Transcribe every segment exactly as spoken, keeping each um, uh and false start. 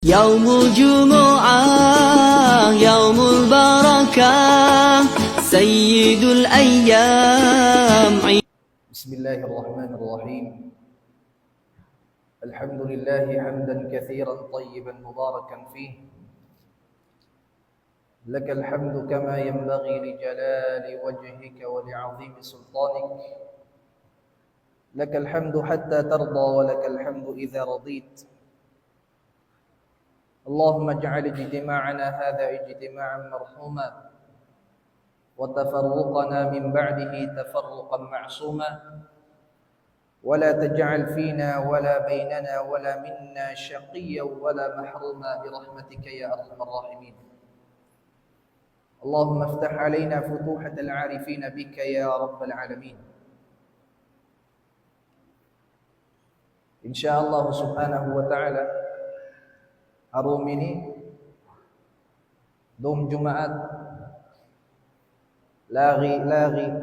يوم الجمعة يوم البركة سيد الأيام. بسم الله الرحمن الرحيم. الحمد لله حمدا كثيرا طيبا مباركا فيه. لك الحمد كما ينبغي لجلال وجهك ولعظيم سلطانك. لك الحمد حتى ترضى ولك الحمد إذا رضيت. اللهم اجعل اجتماعنا هذا اجتماعا مرحوما وتفرقنا من بعده تفرقا معصوما ولا تجعل فينا ولا بيننا ولا منا شقيا ولا محروما برحمتك يا أرحم الراحمين. اللهم افتح علينا فتوحة العارفين بك يا رب العالمين. In sha Allah subhanahu wa ta'ala, ha dum ini, dum Jumaat, lagi', lagi',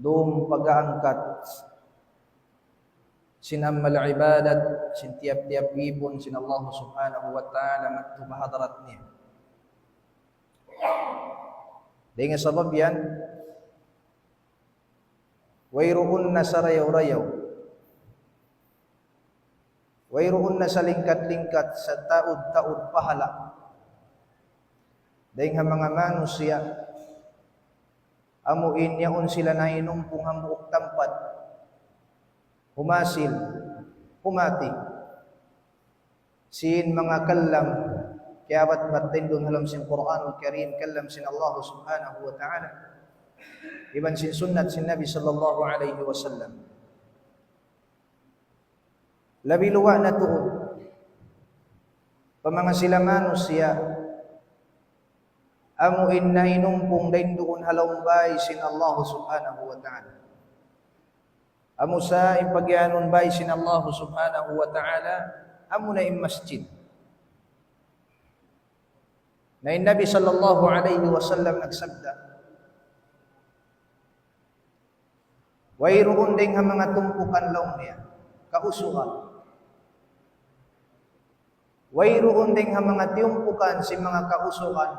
dum pag-aangkat sin amal ibadat, sin tiyap-tiyap ipun sin Allah subhanahu wa ta'ala, madtu pa hadarat niya. Dayn ha sabab yan, wayruun na sarayaw-rayaw. Wayruun na salingkat-lingkat, sataud-taud pahala. Dayn ha manga manusiya', amu in yaun sila nainumpung hambuuk tampat. Humasil, humati. Sin manga kalam, kiyabat-bat dayn duun ha lawm sin Qur'anul Karim, kalam sin Allah subhanahu wa ta'ala. Iban sin sunnat sin Nabi sallallahu alayhi wasallam. Labi luwa' na tuud. Pa manga sila manusiya', amu in nainumpung dayn duun ha lawm bay sin Allah subhanahu wa ta'ala. Amu sa in pagiyanun bay sin Allah subhanahu wa ta'ala, amu na in masjid. Na in Nabi sallallahu alayhi wasallam nagsabda, wayruun dayn ha manga tumpukan laung niya, kausugan. Wayruun dayn ha manga tiyumpukan sin manga kausugan,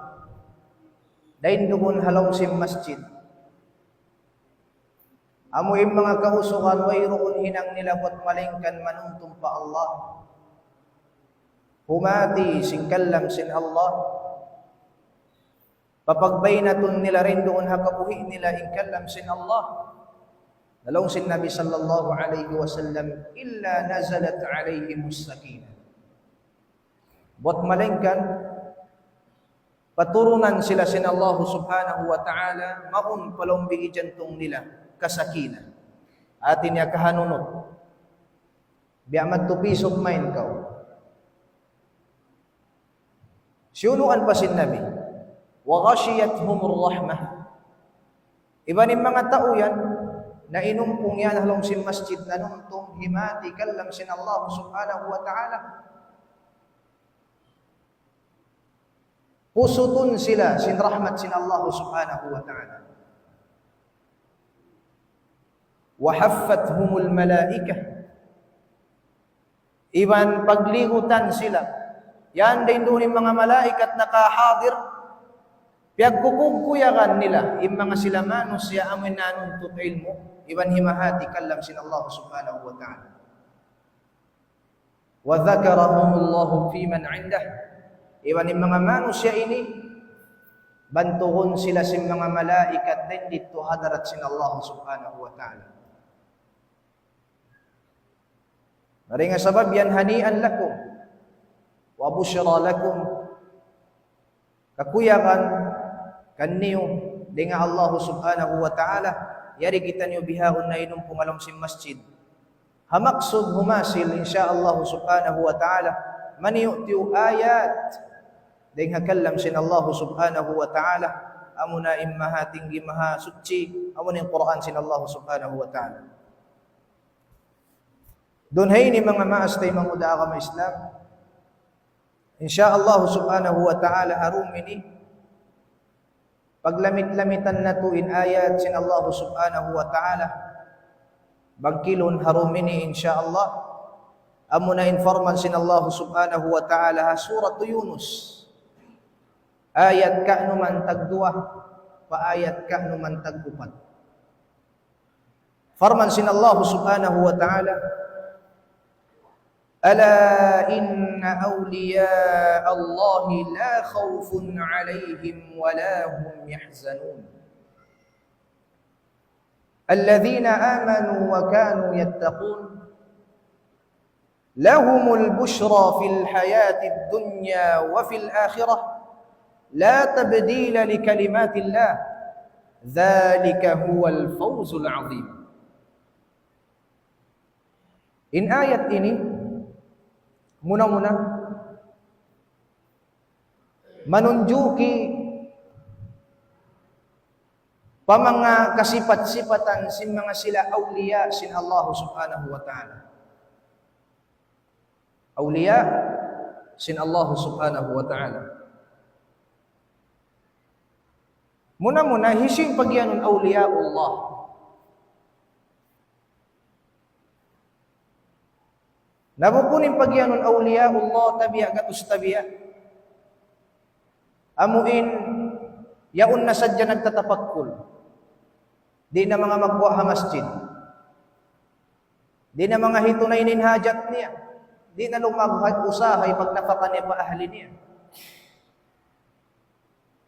dayn duun ha lawm sin masjid. Amu in manga kausugan, wayruun hinang nila buwat malaingkan manumtum pa Allah. Humati sin kalam sin Allah. Papagbaynatun nila dayn duun ha kabuhi' nila in kalam sin Allah. Laung sin Nabi sallallahu alayhi wasallam, إلا نزلت عليهم السكينة. Buwat malaingkan, paturunan sila sin Allah subhanahu wa ta'ala, mawn pa lawm bihi' jantung nila, kasakinah. Hati niya kahanunut. Biya' madtu peace of mind kaw. Siyunuan pa sin Nabi, وغشيتهم الرحمة. Iban in manga tau yan, nainumpung yan ha lawm sin masjid, nanumtum, himati kalam sin Allah subhanahu wa ta'ala. Pusutun sila sin rahmat sin Allah subhanahu wa ta'ala. وحفتهم الملائكة. Iban pagligutan sila. Yan dayn duun in manga malaikat nakahadir. Piyagkukuyagan nila in manga sila manusiya' amu in nanuntut ilmu'. Iban himahati kalam sin Allah subhanahu wa ta'ala. وذكرهم الله فيمن عنده. Iban in manga manusiya' ini, bantugun sila sin manga malaikat dayn didtu hadarat sin Allah subhanahu wa ta'ala. Dayn ha sabab yan, هنيئا لكم وبشرى لكم. Kakuyagan kaniyu dayn ha Allah subhanahu wa ta'ala, yari kitaniyu bihaun nainumpung ha lawm sin masjid. Ha maksud humasil, in sha Allah subhanahu wa ta'ala, maniyu-tiyu ayat dayn ha kalam sin Allah subhanahu wa ta'ala, amuna in mahatinggi, mahasuchi, amuna in Qur'an sin Allah subhanahu wa ta'ala. Duun ha ini manga maas taymanghud ha agama Islam, in sha Allah subhanahu wa ta'ala, ha dum ini, paglamit-lamitan natu' in ayat sin Allah subhanahu wa ta'ala. Bangkilun ha dum ini, in sha Allah. Amuna in parman sin Allah subhanahu wa ta'ala ha Surat Yunus. Ayat kanuman tagduwa, pa ayat kanuman tagupat. Parman sin Allah subhanahu wa ta'ala, ألا إن أولياء الله لا خوف عليهم ولا هم يحزنون الذين آمنوا وكانوا يتقون لهم البشرى في الحياة الدنيا وفي الآخرة لا تبديل لكلمات الله ذلك هو الفوز العظيم. In ayat ini, muna-muna, manunjuki pa manga kasipat-sipatan sin manga sila awliya sin Allah subhanahu wa ta'ala. Awliya sin Allah subhanahu wa ta'ala. Muna-muna, hisiyu in pagiyanun awliyaullah? Na bukun in pagiyanun awliyaullah, tabiya' gatus tabiya'. Amu in, yaun na sadja nagtatapakkul. Di' na manga magguwa' ha masjid. Di' na manga hitunay in hajat niya. Di' na lumaghay usahay pagnapaka niya pa ahli niya.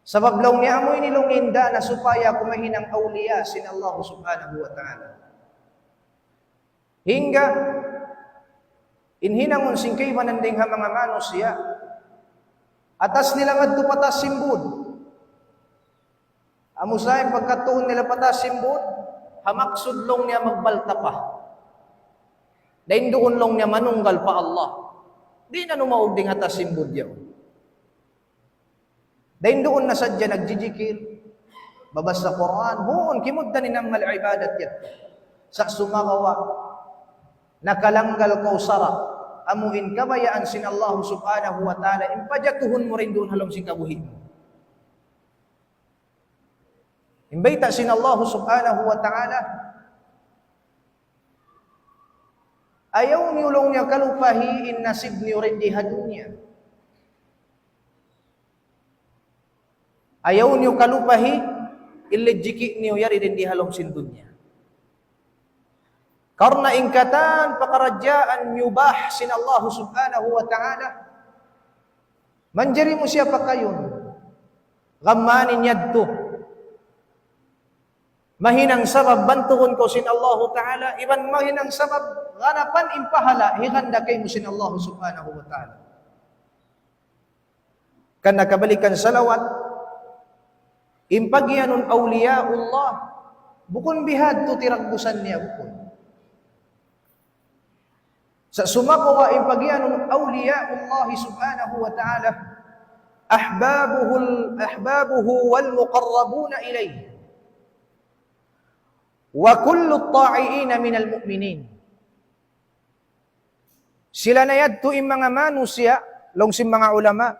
Sabab laung niya amu ini laung niya in daan na supaya aku mahinang awliya sin Allah subhanahu wa ta'ala. Hangkan in hinangun sin kaibanan dayn ha manga manusiya', atas nila madtu pa taas sin bud. Amu sa in pagkadtuun nila pa taas sin bud, ha maksud laung niya magbaltapa. Dayn duun laung niya manunggal pa Allah. Di' na numaug dayn ha taas sin bud yaun. Dayn duun na sadja nagjijikil, babasa Qur'an, huun, kimugdan in amal ibadat yadtu. Sa' sumagawa', nakalanggal kaw sara', amu in kabayaan sin Allah subhanahu wa ta'ala, in pajatuhun mu dayn duun ha lawm sin kabuhi' mu. In bayta' sin Allah subhanahu wa ta'ala, ayaw niyu laung niya kalupahi in nasib niyu dayn di ha dunya. Ayaw niyu kalupahi in rijiki' niyu yari dayn di ha lawm sin dunya. Karna' in katan pakaradjaan miyubah sin Allah subhanahu wa ta'ala, manjari mu siya pakayun. Gam mayan yadtu. Mahinang sabab bantugun kaw sin Allahu ta'ala, iban mahinang sabab ganapan in pahala' higanda kaymu sin Allah subhanahu wa ta'ala. Karna' kabalikan salawat, in pagiyanun awliyaullah, bukun bihadtu tiragbusan niya, bukun. Sa' sumagawa' in pagiyanun awliyaullah subhanahu wa ta'ala, أحبابه، أحبابه والمقربون إليه، وكل الطائعين من المؤمنين. Sila na yadtu in manga manusiya', laung sin manga ulama,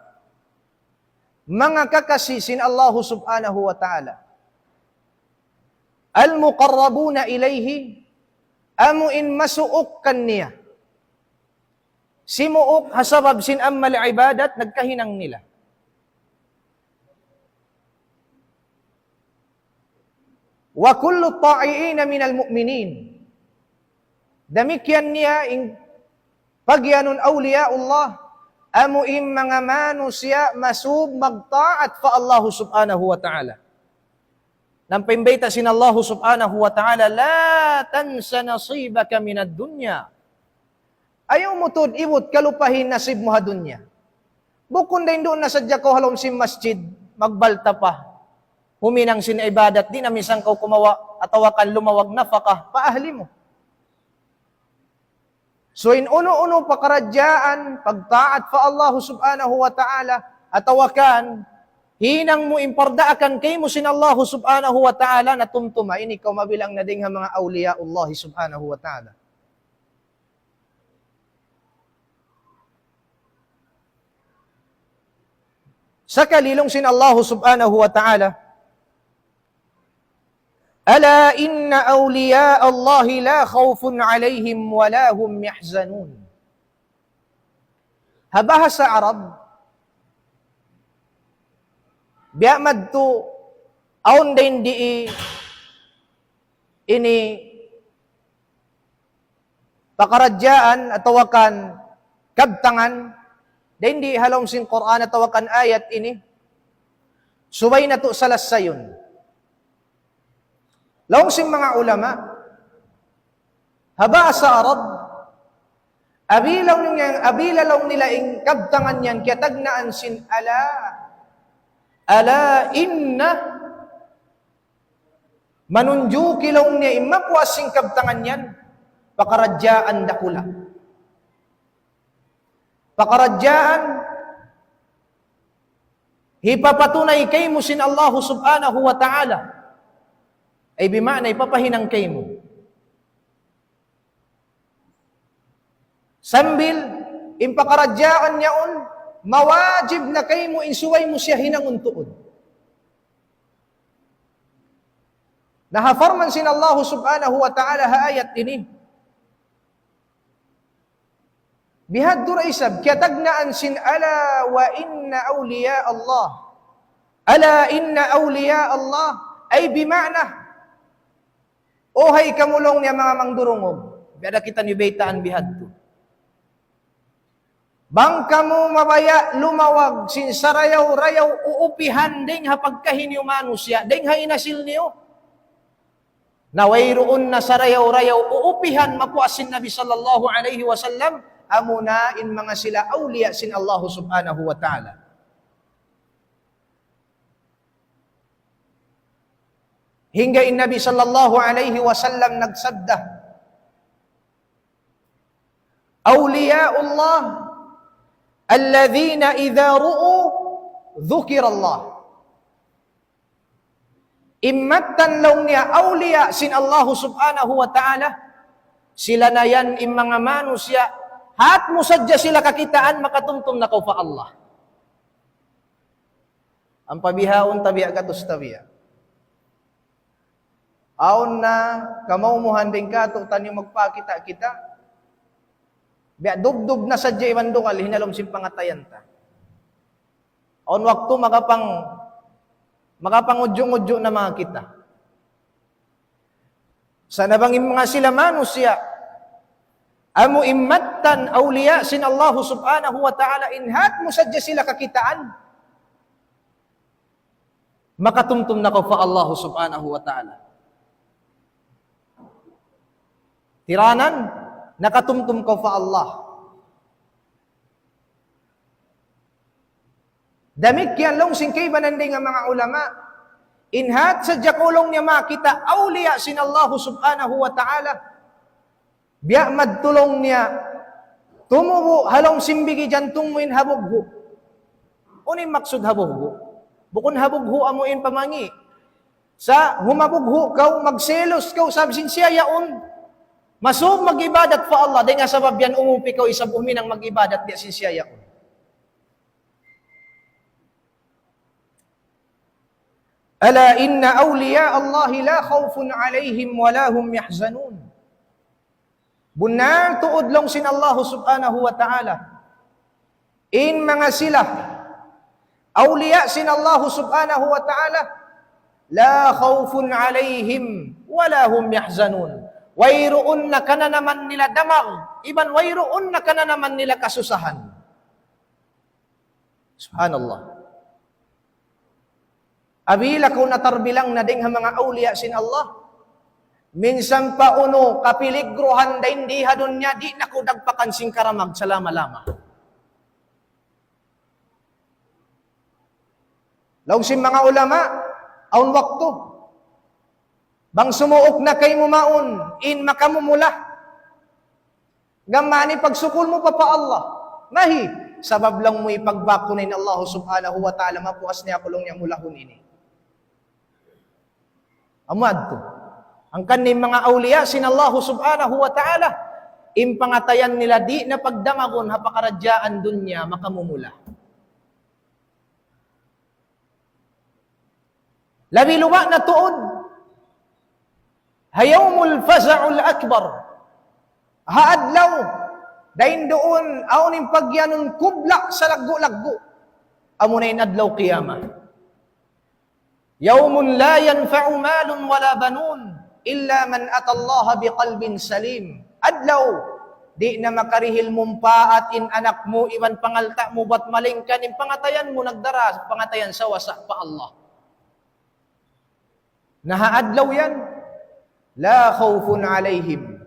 manga kakasi sin Allahu subhanahu wa ta'ala. المقربون إليه, amu in masuuk kaniya. Simuuk ha sabab sin amal ibadat nagkahinang nila. وكل الطائعين من المؤمنين. Damikkiyan niya in pagiyanun awliyaullah, amu in manga manusiya' masub magtaat pa Allahu subhanahu wa ta'ala. Ampa in bayta' sin Allahu subhanahu wa ta'ala, لا تنس نصيبك من الدنيا. Ayaw mu tuud ibut kalupahi in nasib mu ha dunya. Bukun dayn duun na sadja kaw ha lawm sin masjid, magbaltapa. Huminang sin ibadat, di' na minsan kaw kumawa', atawa kan lumawag napaka, pa ahli mu. So in unu-unu pakaradjaan, pagtaat pa Allahu subhanahu wa ta'ala, atawa kan, hinang mu in pardaakan kaymu sin Allahu subhanahu wa ta'ala, na tumtuma, ini kaw mabilang na dayn ha manga awliyaullah subhanahu wa ta'ala. Sakali laung sin Allahu subhanahu wa ta'ala, ألا إن أولياء الله لا خوف عليهم ولا هم يحزنون. Ha bahasa Arab, biya' madtu awn dayn di ini pakaradjaan atawa kan kabtangan, dayn di ha lawm sin Qur'an atawa kan ayat ini, subay natu' salassayun. Laung sin manga ulama, ha bahasa Arab, apabila laung nila, apabila laung nila in kabtangan yan kiyatagnaan sin ala, ala inna, manunjuki laung niya in mapuas sin kabtangan yan, pakaradjaan dakula'. Pakaradjaan hipapatunay kaymu sin Allahu Subhanahu wa Ta'ala. Ay bima'na hipapahinang kaymu. Sambil in pakaradjaan yaun, mawajib na kaymu in subay mu siya hinangun tuud. Na ha parman sin Allahu Subhanahu wa Ta'ala ha ayat ini, bihadtu da isab, kiyatagnaan sin ألا وإن أولياء الله. ألا إن أولياء الله. Ay bima'na, o hay kamu laung niya manga mangdurungug, biya' da kitaniyu baytaan bihadtu. Bang kamu mabaya' lumawag sin sarayaw-rayaw uupihan dayng ha pagkahi niyu manusiya', dayng ha inasil niyu. Na wayruun na sarayaw-rayaw uupihan mapuas sin Nabi sallallahu alayhi wasallam, amuna in manga sila awliya sin Allahu Subhanahu wa Ta'ala. Hangkan in Nabi sallallahu alayhi wasallam nagsabda, أولياء الله الذين إذا رؤوا ذكر الله. In mattan laung niya awliya sin Allahu Subhanahu wa Ta'ala, sila na yan in manga manusiya', hat mu sadja sila kakitaan, makatumtum na kaw pa Allah. Ampa bihaun tabiya' gatus tabiya'. Awn na kamaumuhan dayng kātu'niyu magpakita'-kita'. Biya' dubdub na sadja iban dungal ha lawm sin pangatayan ta. Awn waktu makapang-, makapangudju'-ngudju' na manga kita. Sa' na bang in manga sila manusiya', amu in mattan awliya sin Allahu Subhanahu wa Ta'ala, in hat mu sadja sila kakitaan, makatumtum na kaw pa Allahu Subhanahu wa Ta'ala. Tiranan, nakatumtum kaw pa Allah. Damikkiyan laung sin kaibanan dayng ha manga ulama, in hat sadja kaw laung niya makakita' awliya sin Allahu Subhanahu wa Ta'ala, biya' madtu laung niya tumubu' ha lawm sin bigi jantung mu in habughu'. Unu in maksud habughu'? Bukun habughu' amu in pamangi'. Sa' humabughu' kaw, magselos kaw, sabab sin siya yaun masub mag-ibadat pa Allah, dayng ha sabab yan umupi kaw isab huminang mag-ibadat biya' sin siya yaun. ألا إن أولياء الله لا خوف عليهم ولا هم يحزنون. Bunnal tuud laung sin Allahu Subhanahu wa Ta'ala, in manga sila awliya sin Allahu Subhanahu wa Ta'ala, لا خوف عليهم ولا هم يحزنون. Wayruun na kananaman nila damag, iban wayruun na kananaman nila kasusahan. Subhanallah. Apabila kaw natarbilang na dayng ha manga awliya sin Allah, minsan pa unu kapiligruhan dayn di ha dunya, di' na kaw dagpakan sin karamag salama-lama. Laung sin manga ulama, awn waktu, bang sumuuk na kaymu mawn in makamumula, gam mayan pagsukul mu pa, pa Allah. Mahi, sabab laung mu ipagbak ku na in Allah Subhanahu wa Ta'ala, mapuas niya aku laung niya mulahun ini. Amu yadtu. Hangkan in manga awliya sin Allah Subhanahu wa Ta'ala, in pangatayan nila di' na pagdamagun ha pakaradjaan dunya makamumula. Labi luba' na tuud ha يوم الفزع الأكبر. Ha adlaw Dayn duun, awn in pagiyanun kubla' salaggu'-laggu'. Amuna in adlaw qiyamah. يوم لا ينفع مال ولا بنون إلا من أتى الله بقلب سليم. Adlaw, di' na makarihil mumpaat in anak mu iban pangalta' mu bat malaingkan in pangatayan mu nagdara pangatayan sawasa pa Allah. Na ha adlaw yan, لا خوف عليهم.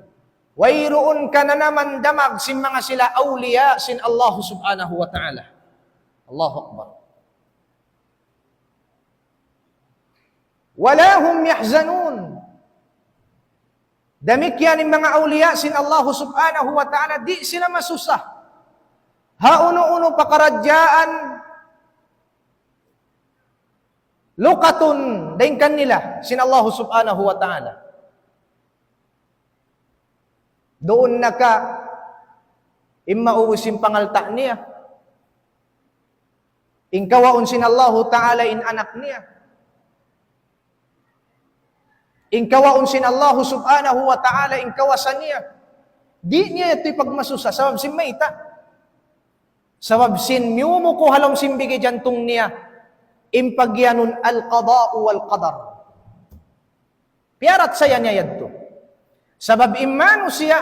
Wayruun kananaman damag sin manga sila awliya sin Allah subhanahu wa ta'ala. Allahu Akbar. ولا هم يحزنون. Damikkiyan in manga awliya sin Allah subhanahu wa ta'ala, di' sila masusa. Ha unu-unu pakaradjaan, lukatun dayn kanila sin Allah subhanahu wa ta'ala. Duun na ka in maubus in pangalta' niya. In kawaun sin Allahu Ta'ala in anak niya. In kawaun sin Allahu Subhanahu wa Ta'ala in kawasa niya. Di' niya yadtu hipagmasusa, sabab sin mayta'. Sabab sin miyumuku ha lawm sin bigi jantung niya, in pagiyanun al-qada'u wal-qadar. Piyaratsaya niya yadtu. Sabab in manusiya',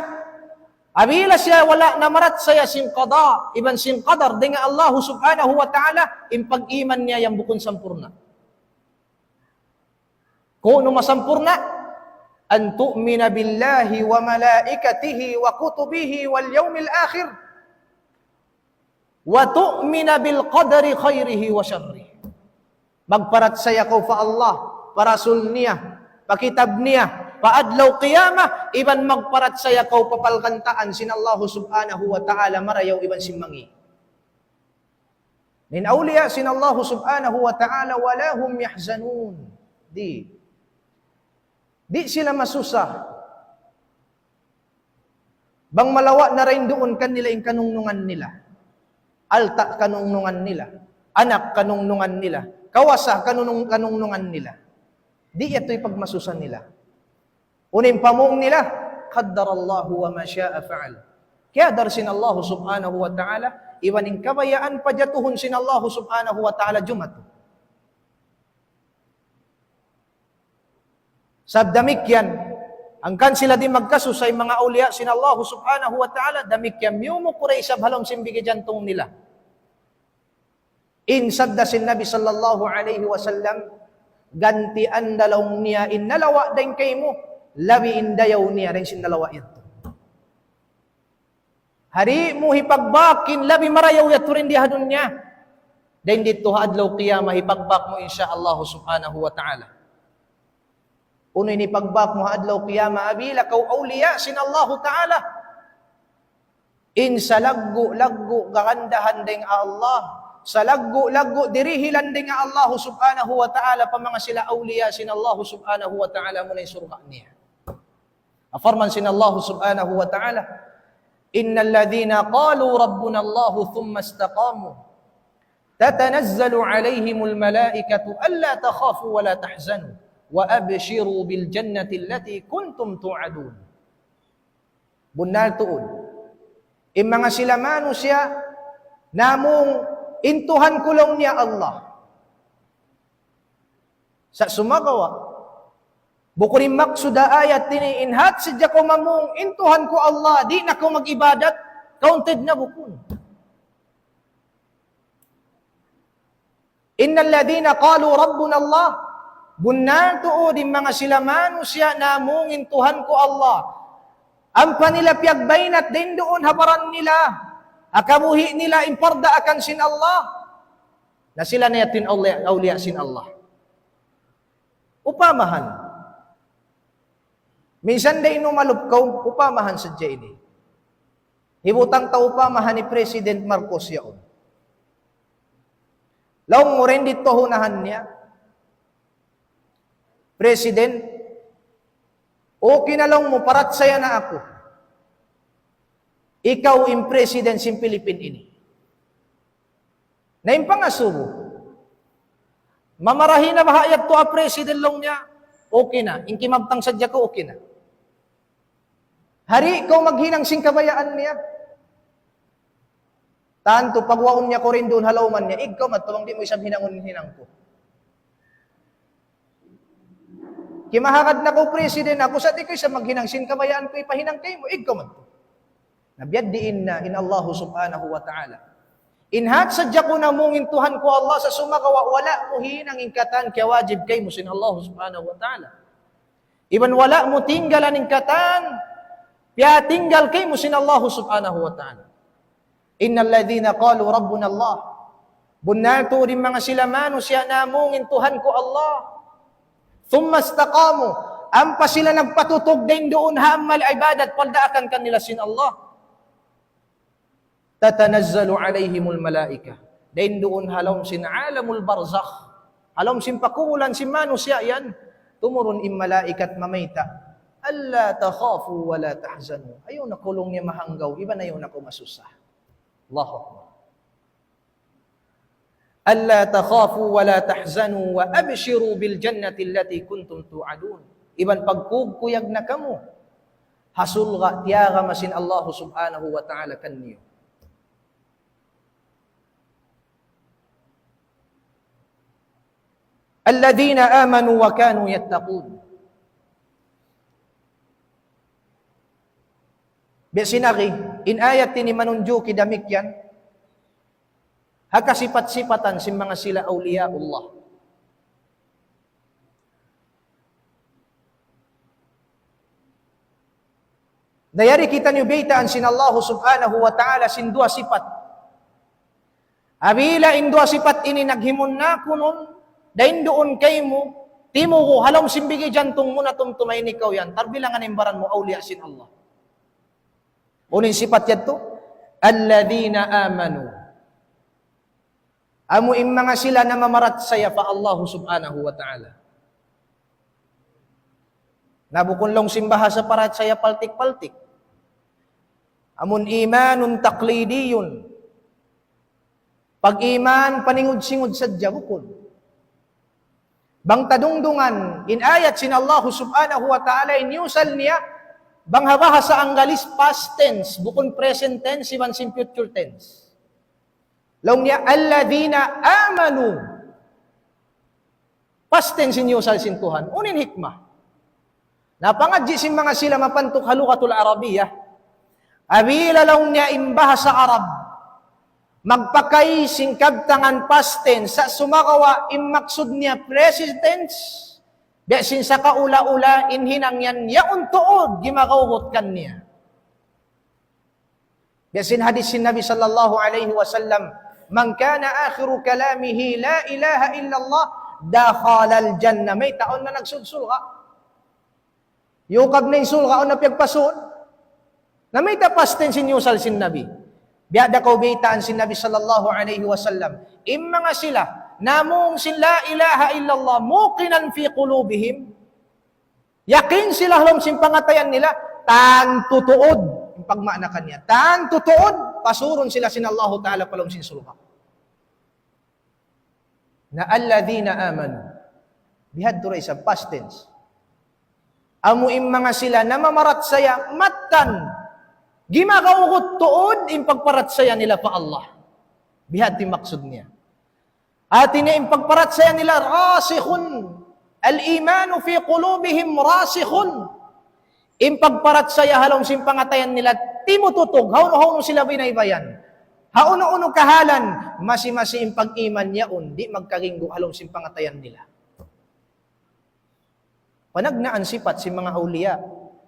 apabila siya wala' na maratsaya sin qada, iban sin qadar, dayn ha Allah Subhanahu wa Ta'ala, in pag-iman niya yan bukun sampurna'. Kunu' masampurna', أن تؤمن بالله وملائكته وكتبه واليوم الآخر وتؤمن بالقدر خيره وشره. Magparatsaya kaw pa Allah, pa Rasul niya, pa kitab niya, pa adlaw qiyamah, iban magparatsaya kaw pa palgantaan sin Allah Subhanahu wa Ta'ala marayaw iban sin mangi'. In awliya sin Allah Subhanahu wa Ta'ala, ولا هم يحزنون. Di'. Di' sila masusa. Bang malawa' na dayn duun kanila in kanungnungan nila. Alta' kanungnungan nila. Anak kanungnungan nila. Kawasa kanunung-, kanungnungan nila. Di' yadtu hipagmasusa nila. Unu in pamung nila, قدر الله وما شاء فعل. Kiyadar sin Allah Subhanahu wa Ta'ala, iban in kabayaan pajatuhun sin Allah Subhanahu wa Ta'ala jumatu. Sabab damikkiyan, hangkan sila di' magkasusa in manga awliya sin Allah Subhanahu wa Ta'ala, damikkiyan miyumuku da isab ha lawm sin bigi jantung nila. In sabda sin Nabi sallallahu alayhi wasallam, gantian da laung niya in nalawa' dayn kaymu, labi in dayaw niya dayn sin nalawa' yadtu. Di' mu hipagbak in labi marayaw yadtu dayn di ha dunya. Dayn didtu ha adlaw qiyamah hipagbak mu insya Allah subhanahu wa ta'ala. Unu in hipagbak mu ha adlaw qiyamah, apabila kaw awliya sin Allahu ta'ala. In salaggu'-laggu' kagandahan dayn ha Allah, salaggu'-laggu' dirihilan dayn ha Allah subhanahu wa ta'ala pa manga sila awliya sin Allah subhanahu wa ta'ala, amuna in surga' niya. Parman sin Allah subhanahu wa ta'ala, إن الذين قالوا ربنا الله ثم استقاموا تتنزل عليهم الملائكة ألا تخافوا ولا تحزنوا وأبشروا بالجنة التي كنتم توعدون. Bunnal tuud. In manga sila manusiya', namung in Tuhan ku laung niya Allah. Sa' sumagawa', bukun in maksud ha ayat ini, in hat sadja kaw mamung, in Tuhan ku Allah, di' na kaw mag-ibadat, counted na bukun. إن الذين قالوا ربنا الله, bunnal tuud in manga sila manusiya' namung in Tuhan ku Allah. Ampa nila piyagbaynat dayn duun ha baran nila, ha kabuhi' nila in parda akan sin Allah. Na sila na yadtu in awliya, awliya sin Allah. Upamahan. Minsan da inu malup kaw, upamahan sadja ini. Hibutang ta upamahan hi President Marcos yaun. Laung mu dayn didtu ha unahan niya, President, okay na laung mu, parachaya na aku. Ikaw in President sin Philippine ini. Na in pangasubu, mamarahi na baha' yadtu ha President laung niya, okay na. In kimabtang sadja kaw, okay na. Di' kaw maghinang sin kabayaan niya. Tantu pagwaun niya kaw duun ha lawman niya, ikaw madtu bang di' mu isab hinangun in hinang ku. Kimahagad na kaw president aku, sa' di' kaw isab maghinang sin kabayaan ku ipahinang kaymu, ikaw madtu. Na biya' diin na in Allahu subhanahu wa ta'ala. In hat sadja ku namung in Tuhan ku Allah sa' sumagawa' wala' mu hinang in katan kiyawajib kaymu sin Allahu subhanahu wa ta'ala. Iban wala' mu tinggalan in katan piyatinggal kaymu sin Allahu subhanahu wa ta'ala. إن الذين قالوا ربنا الله. Bunnal tuud in manga sila manusiya' namung in Tuhan ku Allah. ثم استقاموا. Ampa sila nagpatutug dayn duun ha amal ibadat paldaakan kanila sin Allah. تتنزل عليهم الملائكة. Dayn duun ha lawm sin alamul barzakh. Ha lawm sin pakubulan sin manusiya' yan. Tumurun in malaikat mamayta'. ألا تخافوا ولا تحزنوا. Ayaw na kaw laung niya mahanggaw, iban ayaw na kaw masusa. Allahu Akbar. ألا تخافوا ولا تحزنوا وأبشروا بالجنة التي كنتم توعدون. Iban pagkuyag-kuyag na kamu ha surga' tiyagama sin Allahu subhanahu wa ta'ala kaniyu. الذين آمنوا وكانوا يتقون. Biya' sin agi, in ayat ini manunjuki damikkiyan, ha kasipat-sipatan sin manga sila awliyaullah. Na yari kitaniyu baytaan sin Allahu subhanahu wa ta'ala sin duwa sipat. Apabila in duwa sipat ini naghimun na kunun, dayn duun kaymu, timugu' ha lawm sin bigi jantung mu na tumtuma in ikaw yan, tarbilangan in baran mu awliya sin Allah. Unu in sipat yadtu? الذين آمنوا. Amu in manga sila namamarachaya pa Allahu subhanahu wa ta'ala. Na bukun laung sin bahasa parachaya paltik-paltik. Amun imanun taqlidiyun. Pag-iman paningud-singud sadja bukun. Bang ta dungdungan, in ayat sin Allahu subhanahu wa ta'ala in yusal niya, bang ha bahasa Anggalis past tense, bukun present tense, iban sin future tense. Laung niya, الذين آمنوا. Past tense in yusal sin Tuhan. Unu in hikmah? Na pangadji' sin manga sila mapantuk ha lughatul Arabiyyah. Apabila laung niya in bahasa Arab magpakay sin kabtangan past tense, sa' sumagawa' in maksud niya present tense, biya' sin sakaula-ula in hinang yan yaun tuud gimagawgut kaniya. Biya' sin hadis sin Nabi sallallahu alayhi wasallam, من كان آخر كلامه لا إله إلا الله دخل الجنة. Mayta'? Awn na nagsud surga'. Yukag na in surga', awn na piyagpasud. Na mayta' past tense in yusal sin Nabi? Biya' da kaw baytaan sin Nabi sallallahu alayhi wasallam. In manga sila, namung sin لا إله إلا الله موقنا في قلوبهم. Yakin sila ha lawm sin pangatayan nila, tantu tuud, in pagmaana kaniya, tantu tuud, pasurun sila sin Allahu Ta'ala pa lawm sin surga'. Na الذين آمنوا. Bihadtu da isab past tense. Amu in manga sila namamarachaya mattan, gimagawgut tuud in pagparachaya nila pa Allah. Bihadtu in maksud niya. Hati niya in pagparachaya nila راسخ. الإيمان في قلوبهم راسخ. In pagparachaya ha lawm sin pangatayan nila timututug, hawnu-hawnu sila binaybayan. Hawnu-hawnu kahalan, masi-masi in pag-iman yaun, di' magkaginggu ha lawm sin pangatayan nila. Panagnaan sipat sin manga awliya.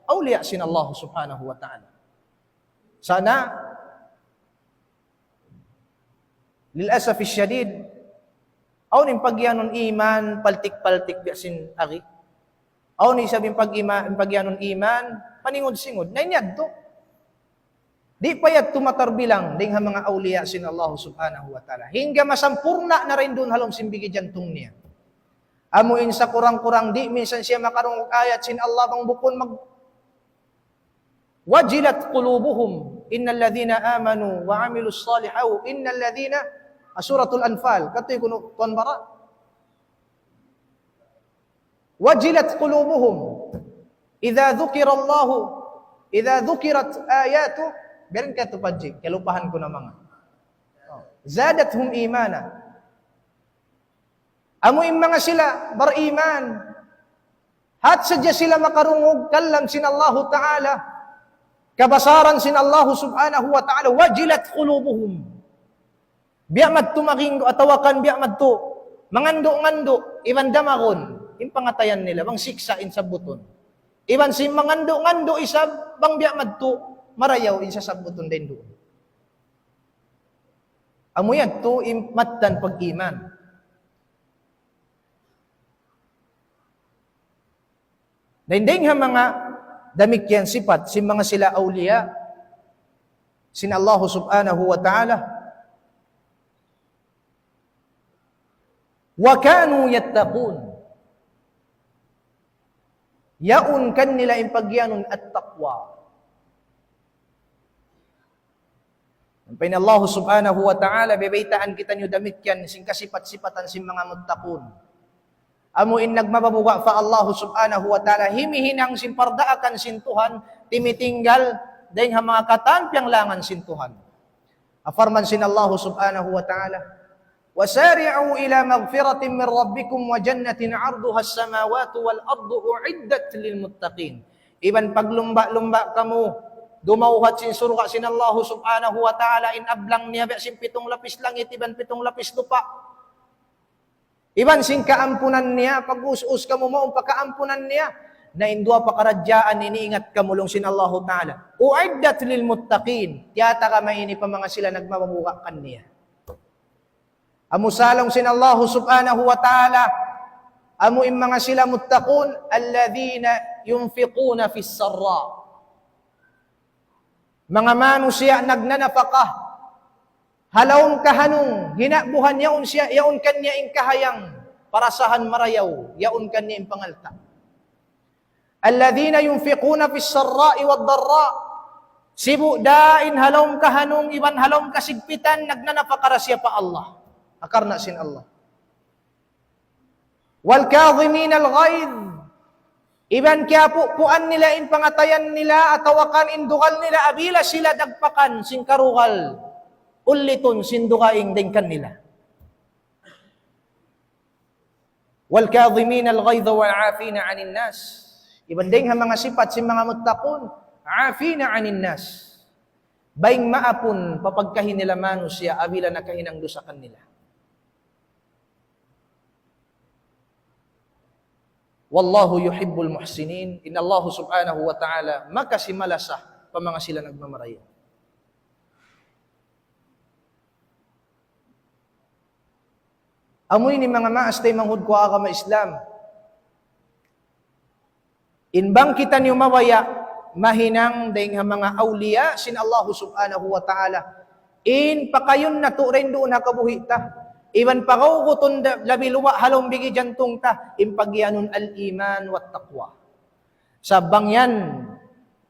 Awliya sin Allah subhanahu wa ta'ala. Sana, للأسف الشديد, awn in pagiyanun iman, paltik-paltik biya' sin agi. Awn isab in pag-ima-, in pagiyanun iman, paningud-singud. Na in yadtu, di' pa yadtu matarbilang dayn ha manga awliya sin Allah subhanahu wa ta'ala. Hangga masampurna' na dayn duun ha lawm sin bigi jantung niya. Amu in sakurang-kurang di' minsan siya makarungug ayat sin Allah bang bukun mag-, وجلت قلوبهم إن الذين آمنوا وعملوا الصالحات إن الذين, ah, Suratul Anfal. Katu' kunu' tuwan bara. وجلت قلوبهم إذا ذكر الله، إذا ذكرت آياته. Biya' diin katu' pa Jik, kalupahan ku na manga. زادتهم إيمانا. Amu in manga sila bariman, hat sadja sila makarungug kalam sin Allahu Ta'ala, kabasaran sin Allahu Subhanahu wa Ta'ala, وجلت قلوبهم. Biya' madtu maging, atawa kan biya' madtu, mangandu'-ngandu', iban damagun, in pangatayan nila, bang siksa' in sabbutun. Iban sin mangandu'-ngandu' isab, bang biya' madtu, marayaw in sasabbutun dayn duun. Amu yadtu in mattan pag-iman. Dayn dayn ha manga damikkiyan sipat, sin manga sila awliya, sin Allahu Subhanahu wa Ta'ala. وكانوا يتقون. Yaun kanila in pagiyanun at-taqwa. Ampa in Allah Subhanahu wa Ta'ala, bibaytaan kitaniyu damikkiyan sin kasipat-sipatan sin manga muttaqun. Amu in nagmababuga' pa Allah Subhanahu wa Ta'ala, himihinang sin pardaakan sin Tuhan, timitinggal dayn ha manga katan piyanglangan sin Tuhan. Parman sin Allah Subhanahu wa Ta'ala, وسارعوا إلى مغفرة من ربكم وجنة عرضها السماوات والأرض أعدت للمتقين. Iban paglumba'-lumba' kamu, dumawhat sin surga' sin Allah Subhanahu wa Ta'ala, in ablang niya biya' sin pitung lapis langit, iban pitung lapis lupa'. Iban sin kaampunan niya, pag-us-us kamu mawn pa kaampunan niya. Na in duwa pakaradjaan ini ingat kamu laung sin Allahu Ta'ala. أعدت للمتقين. Tiyatagama ini pa manga sila nagmababuga' kaniya. Amu sa laung sin Allahu Subhanahu wa Ta'ala, amu in manga sila muttaqun, الذين ينفقون في السراء. Manga manusiya' nagnanapaka ha lawm kahanung, hinabuhan yaun siya, yaun kaniya in kahayang, parasahan marayaw, yaun kaniya in pangalta'. الذين ينفقون في السراء والضراء. Sibu' da in ha lawm kahanung iban ha lawm kasigpitan nagnanapaka da siya pa Allah. Ha karna' sin Allah. والكاظمين الغيظ. Iban kiyapupuan nila in pangatayan nila atawa kan in dugal nila apabila sila dagpakan sin karugal. Ulitun sin dugaing dayn kanila. والكاظمين الغيظ والعافين عن الناس. Iban dayn ha manga sipat sin manga muttaqun, عافين عن الناس. Bayng maapun pa pagkahi nila manusiya' apabila nakahinang dusa kanila. والله يحب المحسنين. In Allah Subhanahu wa Ta'ala makasi malasa pa manga sila nagmamarayaw. Amu ini manga maas taymanghud ku agama Islam. In bang kitaniyu mabaya' mahinang dayn ha manga awliya sin Allah Subhanahu wa Ta'ala. In pakayun natu' dayn duun ha kabuhi' ta. Iban pakaugutun da-, labi luba' ha lawm bigi jantung ta. In pagiyanun al-iman wa taqwa. Sa' bang yan,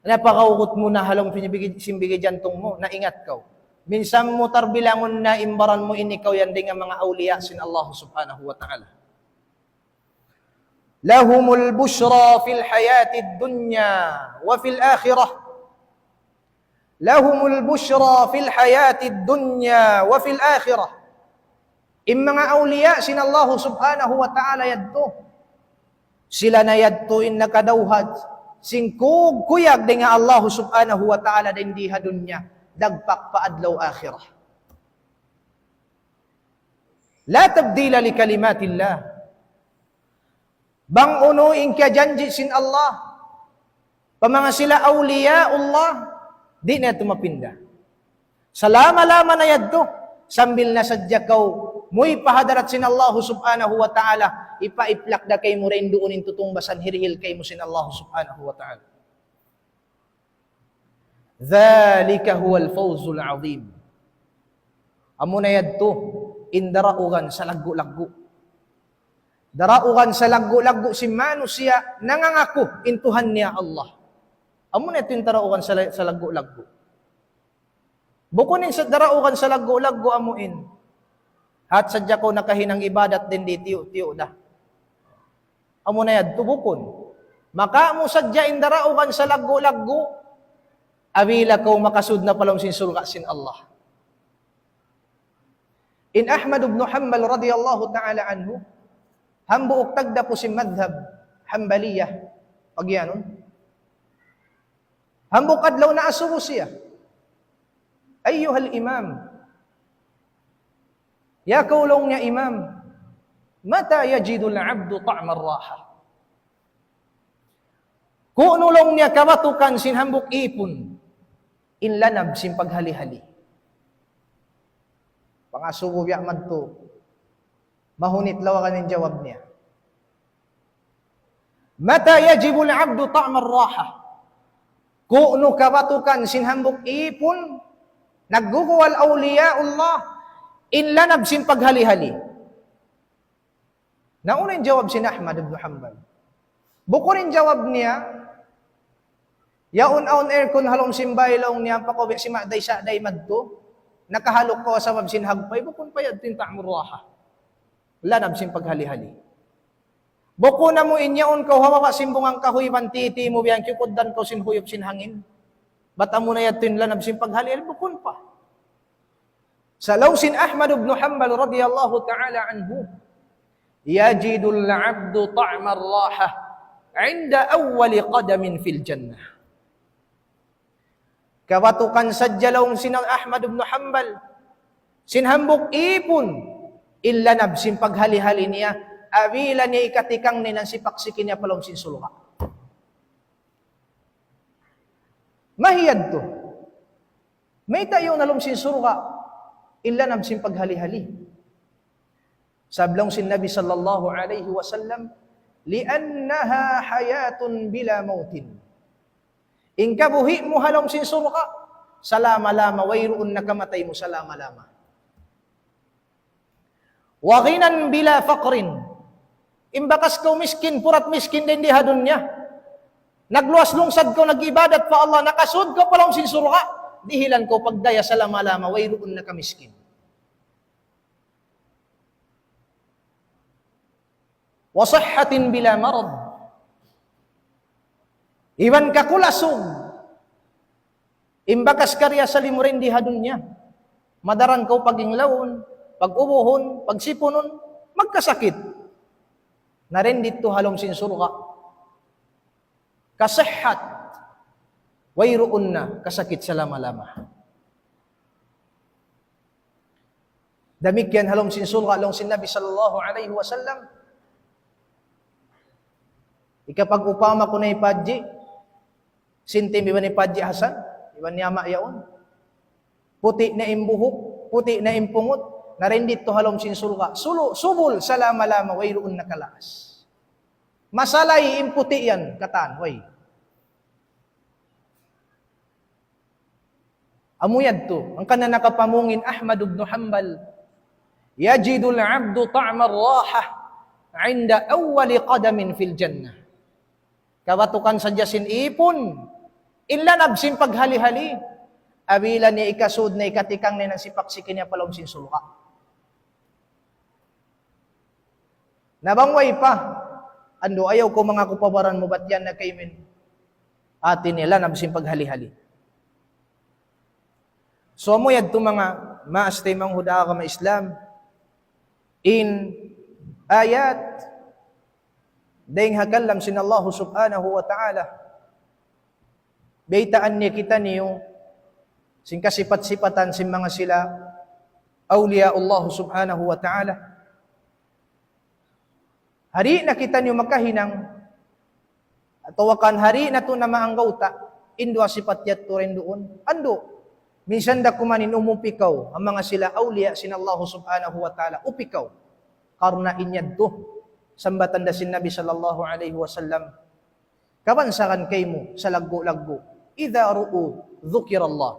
napakaugut mu na ha lawm sin bigi, sin bigi jantung mu, na ingat kaw. Minsan mu tarbilangun na in baran mu in ikaw yan dayn ha manga awliya sin Allah Subhanahu wa Ta'ala. لهم البشرى في الحياة الدنيا وفي الآخرة. لهم البشرى في الحياة الدنيا وفي الآخرة. In manga awliya sin Allah Subhanahu wa Ta'ala yadtu, sila na yadtu in nakadawhat sin kug-, kuyag dayn ha Allah Subhanahu wa Ta'ala dayn di ha dunya, dagpak pa adlaw akhirat. لا تبديل لكلمات الله. Bang unu in kiyajanji' sin Allah pa manga sila awliyaullah, di' na yadtu mapinda. Salama-lama na yadtu, sambil na sadja kaw muwi' pa hadarat sin Allah Subhanahu wa Ta'ala, ipaiplak da kaymu dayn duun in tutungbasan hirihil kaymu sin Allah Subhanahu wa Ta'ala. ذلك هو الفوز العظيم. Amu na yadtu in daraugan salaggu'-laggu'. Daraugan salaggu'-laggu' sin manusiya' nangangaku in Tuhan niya Allah. Amu na yadtu in daraugan sala-, salaggu'-laggu'. Bukun in sa-, daraugan salaggu'-laggu' amu in. Hat sadja kaw nakahinang ibadat dayn di tiyu'-tiyu' da. Amu na yadtu bukun. Maka amu sadja in daraugan salaggu'-laggu', apabila kaw makasud na pa lawm sin surga' sin Allah. In Ahmad ibn Hanbal radiyallahu ta'ala anhu, hambuuk tagdapu sin madhab Hanbaliyah, pagiyanun. Hambuuk adlaw naasubu siya. Ayyuhal imam. Ya kaw laung niya imam. Mata yajidul abdu ta'mal raha. Ku'nu laung niya kabatukan sin hambuuk īpun in lanab sin paghali-hali. Pangasubu biya' madtu. Mahunit lawagan in jawab niya. Mata yajidul abdu ta'mal raha. Ku'nu kabatukan sin hambuuk īpun, nagguguwal awliyaullah, in lanab sin paghali-hali. Na unu in jawab sin Ahmad ibn Hanbal? Bukun in jawab niya, yaun awn aircon ha lawm sin bāy laung niya, pakawi' sin madaisa' day madtu, nakahaluk kaw sabab sin hagpay, bukun pa yadtu in ta'mur raha. Lanab sin paghali-hali. Bukun amu in yaun kaw ha baba' sin bungang kahuy, bang titi mu biya' yan, kiyukuddan kaw sin huyup sin hangin. Bat amu na yadtu in lanab sin paghali-hali, bukun pa. Sa' laung sin Ahmad ibn Hanbal radiyallahu ta'ala anhu, yajidul abdu ta'mal raha inda awwali qadamin fil jannah. Kabatukan sadja laung sin Ahmad ibn Hanbal, sin hambuuk īpun, in lanab sin paghali-hali niya, apabila niya ikatikang na in sipak siki niya pa lawm sin surga'. Mayta' yadtu? Mayta' yaun ha lawm sin surga', in lanab sin paghali-hali? Sabab laung sin Nabi sallallahu alayhi wasallam, لأنها حياة بلا موت. In kabuhi' mu ha lawm sin surga', salama-lama, wayruun na kamatay mu salama-lama. وغنى بلا فقر. In bakas kaw miskin, purat miskin dayn di ha dunya. Nagluwas lungsad kaw, nag-ibadat pa Allah, nakasud kaw pa lawm sin surga', dihilan kaw pagdaya salama-lama, wayruun na kamiskin. وصحة بلا مرض. Iban kakulasug. In bakas karna' sali' mu dayn di ha dunya. Madaran kaw pag-inglawun, pag-ubuhun, pagsipunun, magkasakit. Na dayn didtu ha lawm sin surga'. Kasihhat. Wayruun na kasakit salama-lama. Damikkiyan ha lawm sin surga', laung sin Nabi sallallahu alayhi wasallam. Ikapag-upama ku na hi Padji, Sintim iban hi Padji Hasan, iban ni ama' yaun. Puti' na in buhuk, puti' na in pungut, na dayn didtu ha lawm sin surga'. Sulu-, subul salama-lama, wayruun na kalaas. Masalay in puti' yan, katan, way. Amu yadtu, hangkan na nakapamung in Ahmad ibn Hanbal, يجد العبد طعم الراحة عند أول قدم في الجنة. Kabatukan sadja sin īpun, in lanab sin paghali-hali, apabila niya ikasud na ikatikang na in sipak siki niya pa lawm sin surga'. Na bang way pa, andu', ayaw kaw mangaku pa baran mu, bat yan na kaymu in hāti niya lanab sin paghali-hali. So, amu yadtu manga maas taymanghud ha agama Islam, in ayat dayng ha kalam sin Allah subhanahu wa ta'ala, baytaan niya kitaniyu sin kasipat-sipatan sin manga sila awliya Allah subhanahu wa ta'ala. Di' na kitaniyu makahinang, atawa kan di' natu' na maanggawta' in duwa sipat yadtu dayn duun. Andu', minsan da kuman in umupikaw, in manga sila awliya sin Allah subhanahu wa ta'ala, upikaw. Karna' in yadtu, sambatan da sin Nabi sallallahu alayhi wasallam, kabansagan kaymu salaggu'-laggu'. إذا رؤوا ذكر الله.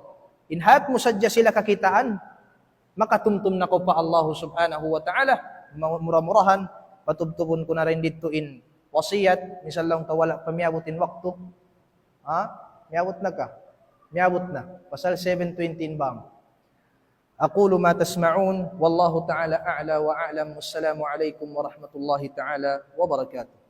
In hat mu sadja sila kakitaan, makatumtum na kaw pa Allah subhanahu wa ta'ala. Ma-, mura-murahan, patubtubun ku na dayn didtu in wasiyat, minsan laung ta wala' pa miyabut in waktu. Ha? Miyabut na ka? Miyabut na. Pasal seven twenty in bang. أقول ما تسمعون، والله تعالى أعلى وأعلم، والسلام عليكم ورحمة الله تعالى وبركاته.